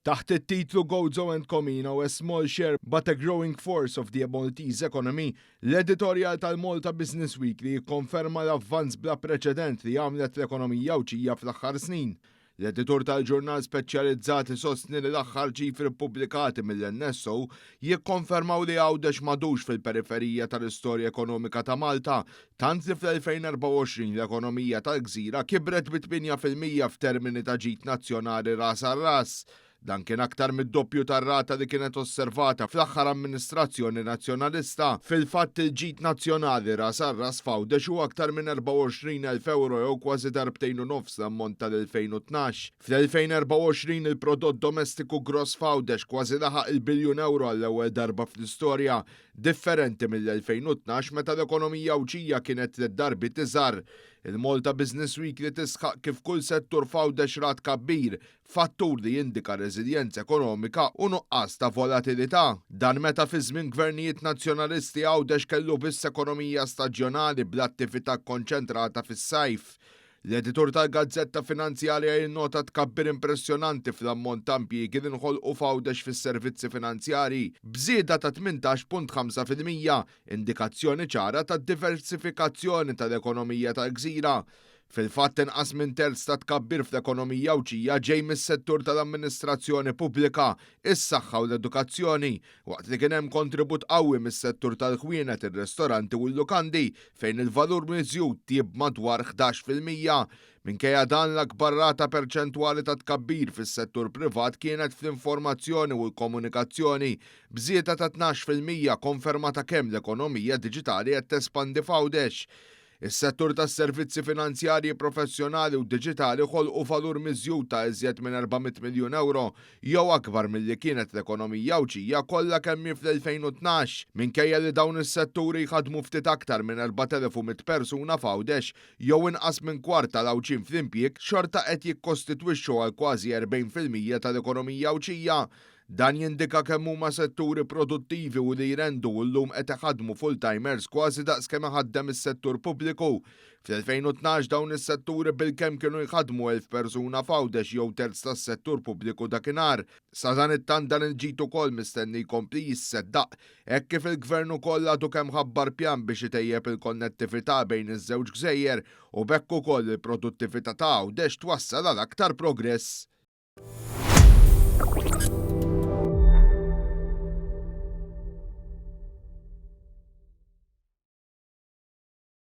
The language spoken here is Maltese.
Taħt it-titlu Gozo and Comino, a small share but a growing force of the Maltese economy, l-editorjal tal-Malta Business Weekly jikkonferma l-avvanz bla preċedent li għamlet l-ekonomija Għawdxija fl-aħħar snin. L-editur tal-ġurnal speċjalizzat isostni li l-aħħar ċifri ppubblikati mill-NSO jikkonfermaw li Għawdex m'għadux fil-periferija tal-istorja ekonomika ta' Malta, tant li fl-2024 l-ekonomija tal-gżira kibret bi 8% f'termini ta' ġid nazzjonali ras għal ras. Dan kien aktar mid-doppju tar-rata li kienet osservata fl-aħħar amministrazzjoni Nazzjonalista. Fil-fatt il-ġid nazzjonali ras għal ras f'Għawdex hu aktar minn 24,000 ewro jew kważi darbtejn u nofs l-ammont tal-2012. Fl-2024 il-prodott domestiku gross f'Għawdex kważi laħaq il-biljun ewro għall-ewwel darba fl-istorja, differenti mill-2012 meta l-ekonomija Għawdxija kienet tliet darbiet iżgħar. Il-Malta Business Weekly tisħaq kif kull settur f'Għawdex ra tkabbir, fattur li jindika reżiljenza ekonomika u nuqqas ta' volatilità. Dan meta fi żmien gvernijiet Nazzjonalisti Għawdex kellu biss ekonomija staġjonali bl-attività kkonċentrata fis-sajf. L-editur tal-gazzetta finanzjarja jinnota tkabbir impressjonanti fl-ammont ta' impjiegi li nħolqu f'Għawdex fis-servizzi finanzjarji, b'żieda ta' 18.5%, indikazzjoni ċara tad-diversifikazzjoni tal-ekonomija tal-gżira. Fil-fatt inqas minn terz tat-tkabbir fl-ekonomija Għawdxija ġej mis-settur tal-amministrazzjoni pubblika, is-saħħa u l-edukazzjoni, waqt li kien hemm kontribut qawwi mis-settur tal-ħwienet, ir-ristoranti u l-lukandi fejn il-valur miżjud tjieb b'madwar 11%. Minkejja dan, l-akbar rata perċentwali ta' tkabbir fis-settur privat kienet fl-informazzjoni u l-komunikazzjoni, b'żieda ta' 12% konferma ta' kemm l-ekonomija diġitali qed tespandi f'Għawdex. Is-settur tas-servizzi finanzjarji professjonali u diġitali ħolqu valur miżjud ta' iżjed minn 400 miljun ewro, jew akbar milli kienet l-ekonomija Għawdxija kollha kemm hi fl-2012. Minkejja li dawn is-setturi jħaddmu ftit aktar minn 4,100 persuna f'Għawdex, jew inqas minn kwart tal-Għawdxin fl-impjieg, xorta qed jikkostitwixxu għal kważi 40% tal-ekonomija Għawdxija. Dan jindika kemm huma setturi produttivi u li jrendu u llum qed iħaddmu full-timers kważi daqs kemm iħaddem is-settur pubbliku. Fl-2012 dawn is-setturi bilkemm kienu jħaddmu 1,000 persuna f'Għawdex jew terz tas-settur pubbliku dakinhar. Sadanittant dan il-ġid ukoll mistenni jkompli jisseddaq hekk kif il-Gvern ukoll għadu kemm ħabbar pjan biex itejjeb il-konnettività bejn iż-żewġ gżejjer u b'hekk ukoll il-produttività ta' Għawdex twassal għal aktar progress.